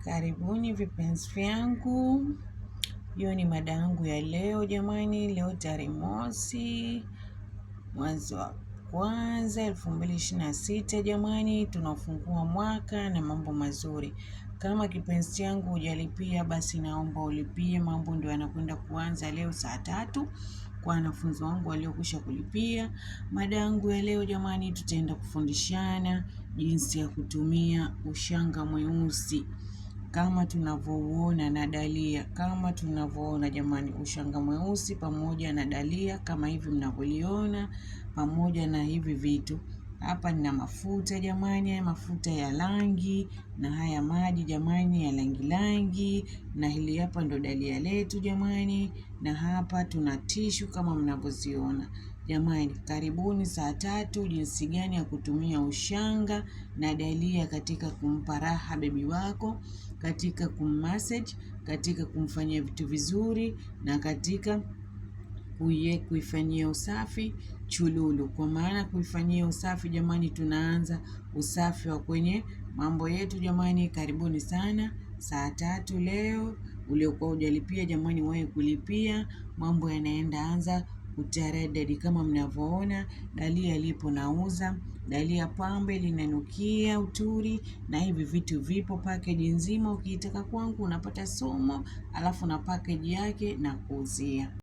Karibuni vipenzi vyangu, hiyo ni mada yangu ya leo jamani. Leo tarehe 1 mwezi wa kwanza 2026 jamani, tunafungua mwaka na mambo mazuri. Kama kipenzi changu hujalipia, basi naomba ulipie. Mambo ndio yanakwenda kuanza leo saa 3 kwa wanafunzi wangu waliokwisha kulipia. Mada yangu ya leo jamani, tutaenda kufundishana jinsi ya kutumia ushanga mweusi kama tunavyouona na dalia, kama tunavyoona jamani, ushanga mweusi pamoja na dalia kama hivi mnavyoliona, pamoja na hivi vitu hapa. Nina mafuta jamani, haya mafuta ya rangi na haya maji jamani ya rangi rangi, na hili hapa ndo dalia letu jamani, na hapa tuna tishu kama mnavyoziona jamani. Karibuni saa 3, jinsi gani ya kutumia ushanga na dalia katika kumpa raha bebi wako, katika kummassage, katika kumfanyia vitu vizuri na katika kuifanyia usafi chululu. Kwa maana kuifanyia usafi jamani, tunaanza usafi wa kwenye mambo yetu jamani. Karibuni sana saa 3 leo. Uliokuwa hujalipia jamani, wahi kulipia. Mambo yanaenda anza utaradadi kama mnavyoona, dalia lipo nauza, dalia pambe linanukia uturi, na hivi vitu vipo package nzima. Ukiitaka kwangu unapata somo, alafu na package yake na kuuzia.